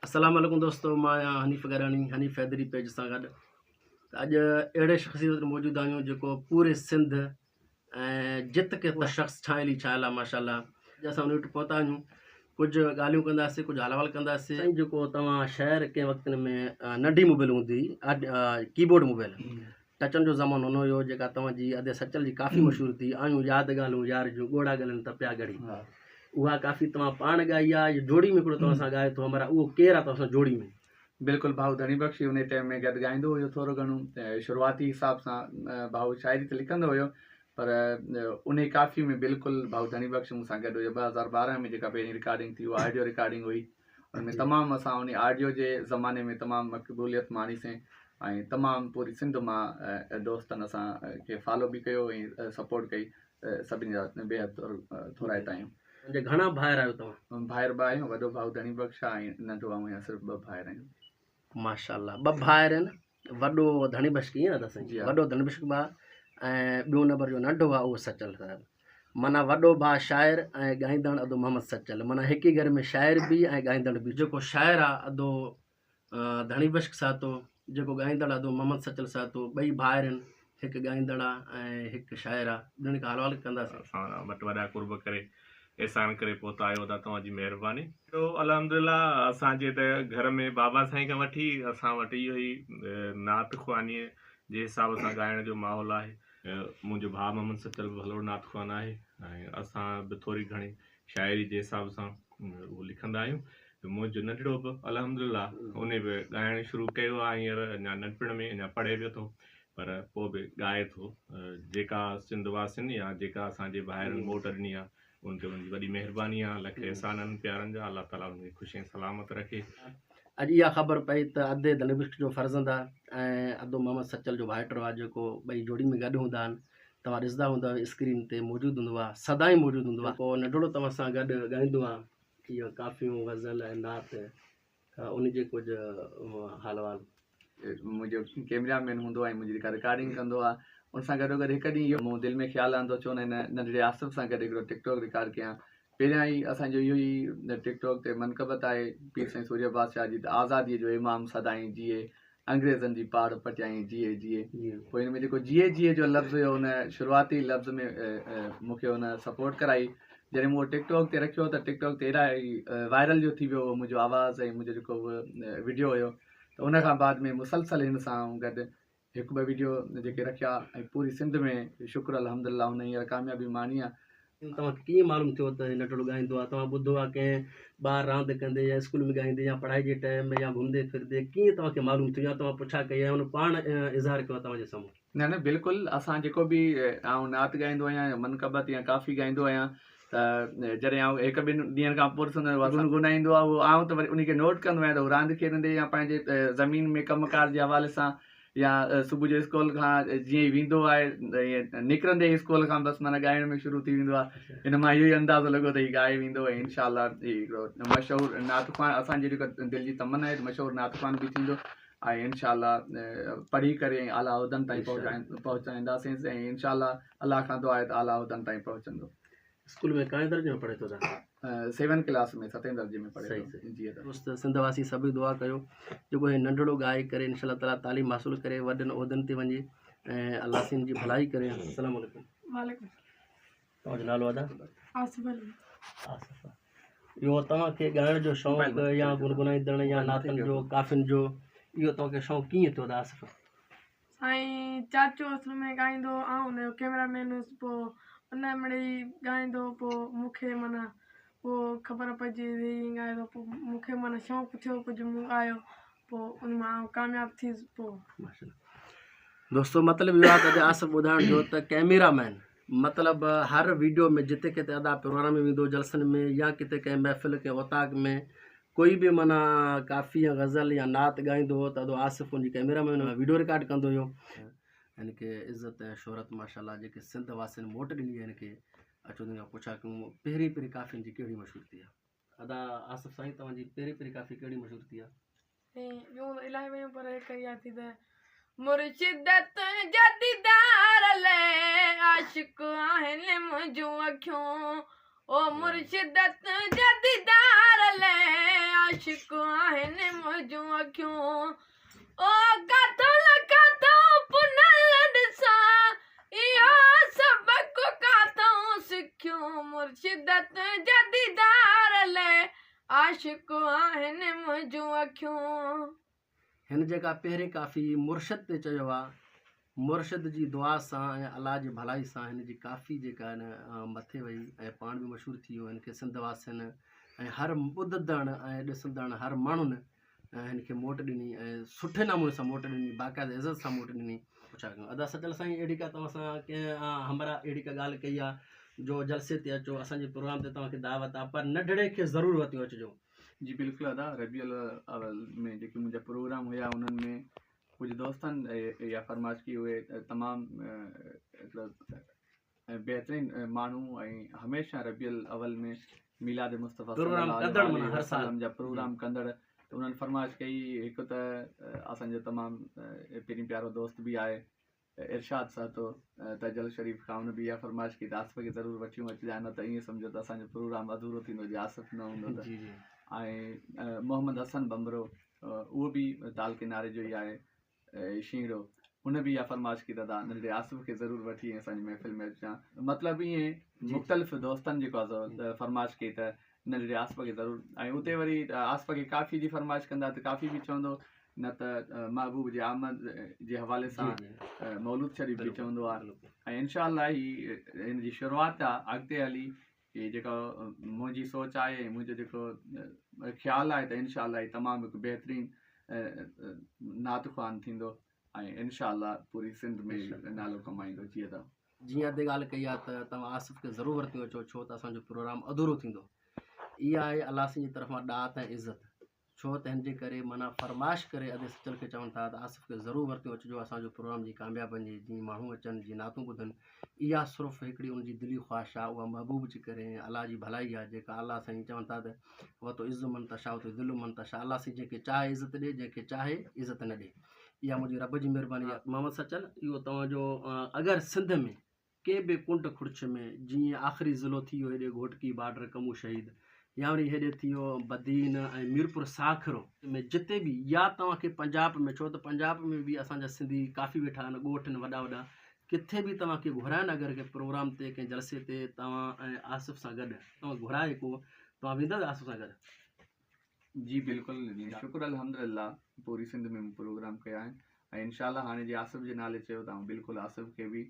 السلام عليڪم دوستو مان آهيان حنيف گڏاڻي حنيف حيدري پيج سان گڏ ته اڄ اهڙي شخصيت وٽ موجود آهيون جيڪو پوري سنڌ ۽ جت ڪي شخص ڇانيل ئي ڇانيل آهي ماشاء الله اڄ اسان ان وٽ پهتا آهيون ڪجهه ڳالهيون ڪنداسين ڪجهه حال احوال ڪنداسين سائين جيڪو توهان شهر ڪنهن وقت ۾ ننڍي موبائل هوندي هئي ڪي بورڊ موبائل ٽچن جو زمانو نه هيو جيڪا توهان جي ادي سچل جي ڪافي مشهور ٿي آيون ياد ڳالهون يار جون ڳوڙها ڳلن ته پيا ڳڙي اها ڪافي توهان پاڻ ڳائي آ يا جوڙي ۾ هڪڙو توهان سان ڳائي ٿو همراهه اهو ڪير آ توهان سان جوڙي ۾. بلڪل ڀائو ڌڻي بخش انهي ٽائيم ۾ گڏ ڳائيندو هيو ٿورو گهڻو شروعاتي حساب سان ڀائو شاعري ته لکندو هيو پر انهي ڪافي ۾ بلڪل ڀائو ڌڻي بخش مون سان گڏ هيو 2012 ۾ جيڪا پهرين رڪارڊنگ ٿي اها آڊيو رڪارڊنگ هئي ان ۾ تمام اسان انهي آڊيو جي زماني ۾ تمام مقبوليت ماڻيسين ۽ تمام پوري سنڌ مان دوستن اسان کي فالو به ڪيو ۽ سپورٽ ڪئي سڀني جا بيحد ٿورائتا آهيون. جي گهڻا ڀائر آهيو توهان؟ ڀائر ٻه آهيون وڏو ڀاء ڌڻي بخش آهي ۽ ننڍو آئون آهيان صرف ٻه ڀائر آهيون. ماشاءالله ٻه ڀائر آهن وڏو ڌڻي بخش ڪيئن ادا سائين وڏو ڌڻي بخش ڀاء ۽ ٻيو نمبر جو ننڍو ڀاء اهو سچل صاحب معنيٰ وڏو ڀاء شاعر ۽ ڳائيندڙ ادو محمد سچل معنيٰ هڪ ئي گهر ۾ شاعر به ۽ ڳائيندڙ به جيڪو شاعر آ ادو ڌڻي بخش سهتو جيڪو ڳائيندڙ ادو محمد سچل سهتو ٻئي ڀائر آهن هڪ ڳائيندڙ آ ۽ هڪ شاعر آ ٻنهي کان حال احوال ڪنداسين. اسان وٽ وڏا قرب ڪري احسان ڪري پهتا آهيو ادا توهان جي مهرباني. تو الحمدلله اسان جي ته گهر ۾ بابا سائين کان وٺي اسان وٽ اهو ئي نعت خواني جي حساب سان ڳائڻ جو ماحول آهي. منهنجو ڀاء محمد سچل به ڀلوڙ نعت خوان آهي ۽ اسان به ٿوري گهڻي شاعري جي حساب سان اهو لکندا آهيون. منهنجو ننڍڙو به الحمدلله انهي به ڳائڻ شروع ڪيو آهي هينئر اڃا ننڍپڻ ۾ اڃا پڙهي پيو ٿو پر پوء به ڳائي ٿو. جيڪا سنڌ واسين يا جيڪا اسان جي ڀائرن موٽ ڏني آ ان تي انهن جي وڏي مهرباني آ. لک احسان آهن پيارن جا الله تعالي انهن کي خوش ۽ سلامت رکي. اڄ اها خبر پئي ته ادي ڌنبخش جو فرزند آ ۽ ادو محمد سچل جو ڀائٽو آ جيڪو ٻئي جوڙي ۾ گڏ هوندا آهن توهان ڏسندا هوندؤ اسڪرين تي موجود هوندو آ سدائين موجود هوندو آ. جيڪو ننڍڙو توهان سان گڏ ڳائيندو آ اهو ڪافيون غزل ۽ نعت ان جي ڪجهه حال احوال. منهنجو ڪيمرا مين هوندو آهي ۽ منهنجي جيڪا رڪارڊنگ ڪندو آهي ان سان گڏو گڏ هڪ ڏينهن اهو مون دل ۾ خيال آندو ڇو نه هن ننڍڙي آصف سان گڏ هڪڙو ٽڪ ٽاڪ رڪارڊ ڪيان پهريان ئي اسان جو اهو ئي ٽڪ ٽاڪ تي منقبت آهي پير سائين سورهيه بادشاهه جي ته آزاديء جو امام سدائين جيئي انگريزن جي پاڙ پٽيائين جيئي جيئي پوء هن ۾ جيڪو جيئي جيئي جو لفظ هيو ان شروعاتي لفظ ۾ مون کي ان سپورٽ ڪرائي جڏهن مون اهو ٽڪ ٽاڪ تي رکيو ته ٽڪ ٽاڪ تي ايڏا وائرل جو ٿي ويو هو منهنجو آواز ۽ منهنجو جيڪو وڊيو هيو ته ان کان بعد ۾ مسلسل هن سان گڏ هڪ ٻه ويڊيو جيڪي رکيا ۽ پوري سنڌ ۾ شڪر الحمد الله هن هينئر ڪاميابي ماڻي آ. توهان کي ڪيئن معلوم ٿيو ته هي ننڍڙو ڳائيندو آ؟ توهان ٻڌو آ ڪنهن ٻاهر راند ڪندي يا اسڪول ۾ ڳائيندي يا پڙهائي جي ٽائيم ۾ يا گهمندي ڦرندي ڪيئن توهان کي معلوم ٿيو يا توهان پڇا ڪئي يا هن پاڻ اظهار ڪيو آ توهان جي سامهون؟ نه نه بلڪل اسان جيڪو به آئون نعت ڳائيندو آهيان يا منقبت يا ڪافي ڳائيندو آهيان ته جڏهن آئون هڪ ٻن ڏينهن کان پوء ڏسندو آهيان گنگنائيندو آهي اهو آئون ته وري ان کي نوٽ ڪندو آهيان ته هو راند کيڏندي يا پنهنجي زمين ۾ ڪم ڪار جي حوالي سان يا صبح جو اسڪول کان جيئن ئي ويندو آهي نڪرندي ئي اسڪول کان بس معنيٰ ڳائڻ ۾ شروع ٿي ويندو آهي ان مان اهو ئي اندازو لڳو ته هي ڳائي ويندو ۽ انشاء الله هي هڪڙو مشهور نعت خوان اسان جي جيڪا دل جي تمنا آهي مشهور نعت خوان به ٿيندو ۽ انشاء الله پڙهي ڪري ۽ اعليٰ عهدن تائين پهچائينداسين ۽ انشاء الله الله کان دعا آهي ته اعليٰ عهدن تائين پهچندو. اسڪول ۾ ڪهڙي درجي ۾ پڙهي ٿو ادا؟ سيون ڪلاس ۾ ستين درجي ۾ پڙهي ٿو. جي ادا. دوست سنڌ واسي سڀئي دعا ڪيو جيڪو هي ننڍڙو ڳائي ڪري انشاء الله تعالي تعليم حاصل ڪري وڏن عهدن تي وڃي ۽ الله سين جي ڀلائي ڪري. السلام عليڪم. وعليڪم السلام. توهان جو نالو ادا؟ آصف علي. آصف اهو توهان کي ڳائڻ جو شوق يا گنگنائيندڙ يا نعتن جو ڪافين جو اهو توهان کي شوق ڪيئن ٿيو ادا آصف؟ سائين چاچو اصل ۾ ڳائيندو هو آئون ان جو ڪيمرا مين هيس پوء ان مڙئي ڳائيندو هو پوء مون کي معنيٰ پوء خبر پئجي وئي ائين ڳائي ٿو پوء مون کي معنيٰ شوق ٿيو ڪجهه مون ڳايو پوء ان مان آئون ڪامياب ٿيس پوء. ماشاءالله دوستو مطلب اهو آهي ته اڄ آصف ٻڌائڻ جو ته ڪيميرا مين مطلب هر ويڊيو ۾ جتي ڪٿي ادا پروگرام ۾ ويندو جلسن ۾ يا ڪٿي ڪنهن محفل ڪنهن اوطاق ۾ ڪوئي به معنيٰ ڪافي يا غزل يا نعت ڳائيندو هو ته ادو آصف ان جي ڪئميرا ۾ ويڊيو رڪارڊ ڪندو هيو هن کي عزت ۽ شهرت ماشاءالله جيڪي سنڌ واسين موٽ ڏني آهي هن کي اچو تنهن کان پڇا ڪيون پهرين پهرين ڪافي هن جي ڪهڙي مشهور ٿي آهي ادا آصف سائين توهان جي پهرين پهرين ڪافي ڪهڙي مشهور ٿي آهي سائين ٻيون ته الاهي ويون پر هڪ اها ٿي ته مرشد تنهنجا ديدار لئه عاشق آهن منهنجون اکيون. او مرشد تنهنجي ديدار لئه عاشق آهن منهنجون اکيون او ڪاٿو ڪاٿو پنهل ڏسان اهو سبق ڪاٿو سکيو مرشد تنهنجي ديدار لئه عاشق آهن منهنجون اکيون. هن جيڪا پهرين ڪافي مرشد تي چيو آ مرشد جي دعا سان ۽ الله جي ڀلائي سان هن جي ڪافي جيڪا آهي نه مٿي وئي ۽ پاڻ به مشهور ٿي ويو هن کي سنڌ واسين ۽ هر ٻڌندڙ ۽ ڏسندڙ هر ماڻهن هن کي موٽ ڏني ۽ سٺي نموني سان موٽ ڏني باقاعده عزت سان موٽ ڏني پڇا ڪيون ادا سچل سائين اهڙي ڪا توهان سان ڪنهن همراهه اهڙي ڪا ڳالهه ڪئي آ جو جلسي تي اچو اسان جي پروگرام تي توهان کي دعوت آ پر ننڍڙي کي ضرور وتيون اچجو. جي بلڪل ادا ربيع الاول ۾ جيڪي منهنجا پروگرام هيا انهن ۾ ڪجهه دوستن اها فرمائش ڪئي اهي تمام هڪڙو بهترين ماڻهو ۽ هميشه ربيع الاول ۾ ميلاد مصطفيٰ صلي پروگرام الله ڪندڙ عليه معنيٰ هر سال وسلم جا پروگرام ڪندڙ ته انهن فرمائش ڪئي هڪ ته اسان جو تمام پرين پيارو دوست به آهي ارشاد سهتو تجل شريف کان ان به اها فرمائش ڪئي ته آصف کي ضرور وٺيون اچجانء نه ته ائين سمجهو ته اسان جو پروگرام اڌورو ٿيندو جي آصف نه هوندو ته جي جي ۽ محمد حسن ڀنڀرو اهو به تعلقي ناري جو ئي آهي شينهڙو ان به اها فرمائش ڪئي ته ادا ننڍڙي آصف کي ضرور وٺي ۽ اسان جي محفل ۾ اچجان مطلب ائين مختلف دوستن جيڪو آهي سو فرمائش ڪئي ته ننڍڙي آصف کي ضرور ۽ اتي وري آصف کي ڪافي جي فرمائش ڪندا ته ڪافي به چوندو نه ته محبوب جي آمد جي حوالي سان مولود شريف به چوندو آهي ۽ انشاء الله هي هن جي شروعات آهي اڳتي هلي هي جيڪا منهنجي سوچ آهي ۽ منهنجو جيڪو خيال آهي ته انشاء الله هي تمام هڪ بهترين نعت خوان ٿيندو ۽ انشاء الله پوري سنڌ ۾ نالو ڪمائيندو جي ادا. جيئن ادي ڳالهه ڪئي آهي ته توهان آصف کي ضرور ورتيون اچو ڇو ته اسان جو پروگرام اڌورو ٿيندو اها آهي الله سائين جي طرفان ڏات ۽ عزت ڇو ته هن جي ڪري معنيٰ فرمائش ڪري ادي سچل کي چون ٿا ته آصف کي ضرور ورتيون اچجو اسان جو پروگرام جي ڪامياب وڃي جيئن ماڻهو اچن جيئن نعتون ٻڌن اها صرف هڪڙي ان جي دلي خواهش آهي اها محبوب جي ڪري ۽ الله جي ڀلائي آهي جيڪا الله سائين چون ٿا ته وتعز من تشاء وتذل من تشاء الله سائين جنهن کي چاهي عزت ڏي جنهن کي چاهي عزت نه ڏي اها منهنجي رب جي مهرباني آهي محمد سچل اهو توهان جو اگر سنڌ ۾ ڪنهن به ڪنڊ ڪڙڇ ۾ جيئن آخري ضلعو ٿي ويو هيڏي گهوٽڪي بارڊر ڪمون شهيد يا وري هيڏي ٿي ويو بدين ۽ ميرپور ساکرو ۾ جتي به يا توهان کي پنجاب ۾ ڇو ته پنجاب ۾ به اسان جا سنڌي ڪافي ويٺا آهن ڳوٺ آهن وڏا وڏا ڪٿي به توهان کي گهرائن اگر ڪنهن پروگرام تي ڪنهن جلسي تي توهان ۽ آصف سان گڏ توهان گهرائي ڪو توهان ويندؤ آصف سان گڏ؟ جي بلڪل شڪر الحمدلله پوري سنڌ ۾ مون پروگرام ڪيا آهن ۽ انشاء الله هاڻي جي آصف جي نالي چيو ته آئون بلڪل آصف کي به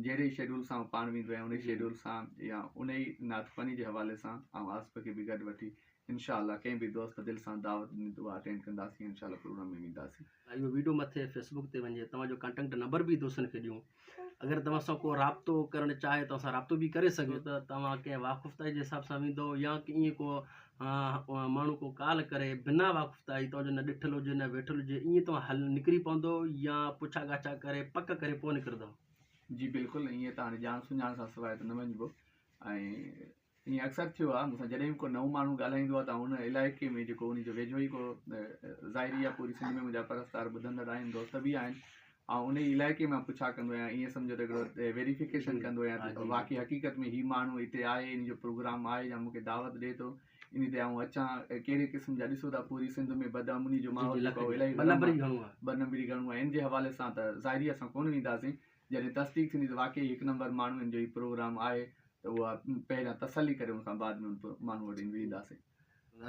جهڙي شيڊول سان آئون پاڻ ويندو آهيان انهي شيڊول سان يا انهي نعت خواني جي حوالي سان آئون آصف کي به گڏ وٺي انشاء الله ڪنهن به دوست دل سان دعوت ڏني ته اها اٽينڊ ڪنداسين انشاء الله پروگرام ۾ وينداسين. اهو ويڊيو مٿي فيسبوڪ تي وڃي توهان جو ڪانٽيڪٽ نمبر به دوستن کي ڏيون اگر توهان سان ڪو رابطو ڪرڻ چاهي توهان سان رابطو به ڪري سگهي ته توهان ڪنهن واقفتائي جي حساب سان ويندو يا ائين ڪو ماڻهو ڪو ڪال ڪري بنا واقفتائي توهان جو نه ڏٺل هجي نه ويٺل هجي ائين توهان هل نڪري پوندو يا پڇا ڳاڇا ڪري پڪ ڪري پوء نڪرندو. جي بلڪل ائين ته هاڻي ڄاڻ سڃاڻ سان سواء ته نه وڃبو ۽ ائين اڪثر ٿيو آهي مون سان جڏهن به ڪو نئون ماڻهو ڳالهائيندو آهي ته آئون ان علائقي ۾ جيڪو ان جو ويجهو ئي ڪو ظاهري آهي پوري سنڌ ۾ منهنجا پرستار ٻڌندڙ آهن دوست به آهن آئون ان ئي علائقي مان پڇا ڪندو آهيان ائين سمجهو ته هڪڙو ويريفڪيشن ڪندو آهيان ته واقعي حقيقت ۾ هي ماڻهو هتي آهي ان جو پروگرام آهي يا مون کي دعوت ڏئي ٿو ان تي آئون اچان ڪهڙي قسم جا ڏسو ٿا پوري سنڌ ۾ بدامني جو ماحول جيڪو الاهي ٻه نمبري گهڻو آهي ان جي حوالي سان ته ظاهري اسان ڪونه وينداسين جڏهن تصديق ٿيندي ته واقعي هڪ نمبر ماڻهو ان جو هي پروگرام آهي ته اها پهريان تسلي ڪري ان کان بعد ۾ ان ماڻهو وٽ وينداسين.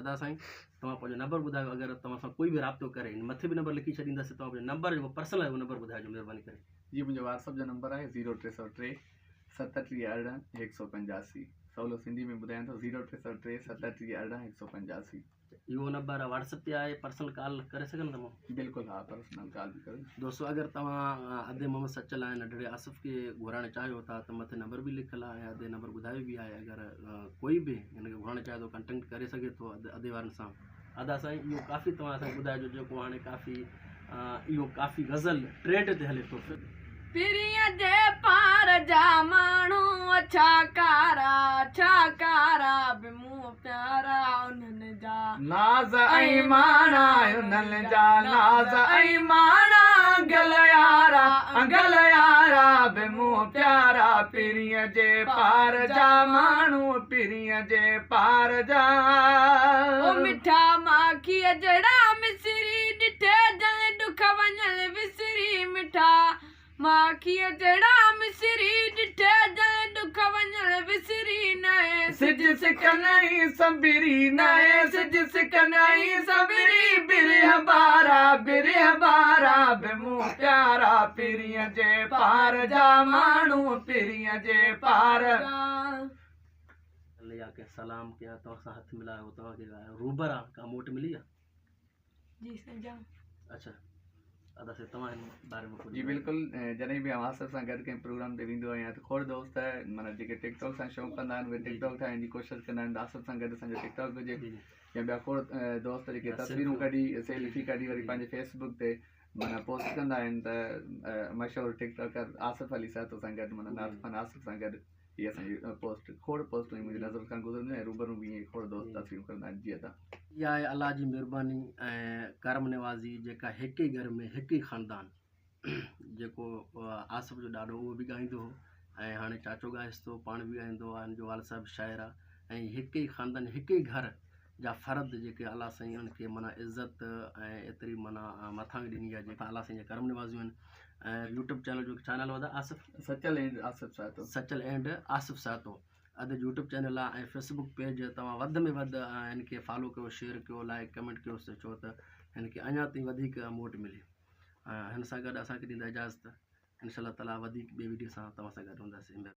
ادا سائين توهان پنهنجو نمبر ٻڌايو اگر توهان سان ڪوئي به رابطو ڪري هن مٿي به نمبر لکي ڇڏينداسين توهان پنهنجو نمبر جيڪو پرسنل آهي اهو نمبر ٻڌائجو مهرباني ڪري. جي منهنجو واٽس اپ جو نمبر آهي زيرو ٽي سؤ ٽي ستٽيهه ارڙهن هڪ سؤ پنجاسي سولو سنڌي ۾ ٻڌايان ٿو زيرو ٽي سؤ ٽي ستٽيهه ارڙهن هڪ سؤ پنجاسي. اهو نمبر واٽس اپ تي آهي پرسنل ڪال ڪري سگهن ٿا مون. بلڪل ها پرسنل ڪال به ڪري. دوستو اگر توهان ادي محمد سچل ۽ ننڍڙي آصف کي گهرائڻ چاهيو ٿا ته مٿي نمبر به لکيل آهي ۽ ادي نمبر ٻڌايو به آهي اگر ڪوئي به هن کي گهرائڻ چاهي ٿو ڪانٽيڪٽ ڪري سگهي ٿو ادي وارن سان. ادا سائين اهو ڪافي توهان اسان کي ٻڌائجو جيڪو هاڻي ڪافي اهو ڪافي غزل ٽرينڊ تي هلي ٿو. پرينء جي پار جا ماڻهو اڇا ڪارا اڇا ڪارا به مون پيارا انهن جا. ناز ۽ ماڻا انهن جا ناز ۽ ماڻا انگل يارا انگل يارا به مون پيارا پرينءَ جي پار جا ماڻهو پرينءَ جي پار جا. او مٺا ماکيءَ جهڙا مصري ڏٺي جن ڏک وڃن وسري مٺا ماکيءَ جهڙا مصري ڏٺي جن ڏک وڃن وسري نئين سج سڪ نئين سنبري نئين سج سڪ نئين سنبري برهه بارا برهه بارا به مون پيارا پرينءَ جي پار جا ماڻهو پرينءَ جي پار. يا ڪنهن سلام ڪيان توهان سان هٿ ملايو توهان کي روبر آ ڪا موٽ ملي آ؟ جي سائين جام. اڇا ادا سائين توهان هن باري ۾ ڪجهه جي بلڪل جڏهن به آئون آصف سان گڏ ڪنهن پروگرام تي ويندو آهيان ته کوڙ دوست معنيٰ جيڪي ٽڪ ٽاڪ سان شوق ڪندا آهن اهي ٽڪ ٽاڪ ٺاهڻ جي ڪوشش ڪندا آهن ته آصف سان گڏ اسان جو ٽڪ ٽاڪ هجي يا ٻيا کوڙ دوست جيڪي تصويرون ڪڍي سيلفي ڪڍي وري پنهنجي فيس بڪ تي معنيٰ پوسٽ ڪندا آهن ته مشهور ٽڪ ٽاڪر آصف علي سهتو سان گڏ معنيٰ نعت خوان آصف سان گڏ هي اسان جي پوسٽ کوڙ پوسٽون منهنجي نظر کان گذرنديون ۽ روبرو به ائين کوڙ دوست تصويرون کڻندا آهن جي ادا. اها آهي الله جي مهرباني ۽ ڪرم نوازي جيڪا هڪ ئي گهر ۾ هڪ ئي خاندان جيڪو آصف جو ڏاڏو اهو به ڳائيندو هو ۽ هاڻي چاچو ڳائيس ٿو پاڻ به ڳائيندو آهي هن جو والد صاحب شاعر آهي ۽ هڪ ئي خاندان هڪ ئي گهر جا فرد جيڪي الله سائين انهن کي معنيٰ عزت ۽ ايتري معنيٰ مٿانهين ڏني آهي جيڪا الله سائين جا ڪرم نوازيون آهن ۽ يوٽيوب چينل جو ڇا نالو ادا آصف؟ سچل اينڊ آصف سهتو. سچل اينڊ آصف سهتو ادي جو يوٽيوب چينل آهي ۽ فيسبڪ پيج توهان وڌ ۾ وڌ هن کي فالو ڪيو شيئر ڪيو لائڪ ڪمينٽ ڪيو ڇو ته هن کي اڃا تائين وڌيڪ موٽ ملي هن سان گڏ اسان کي ڏيندا اجازت انشاء الله تعالي وڌيڪ ٻي ويڊيو سان توهان سان گڏ هونداسين.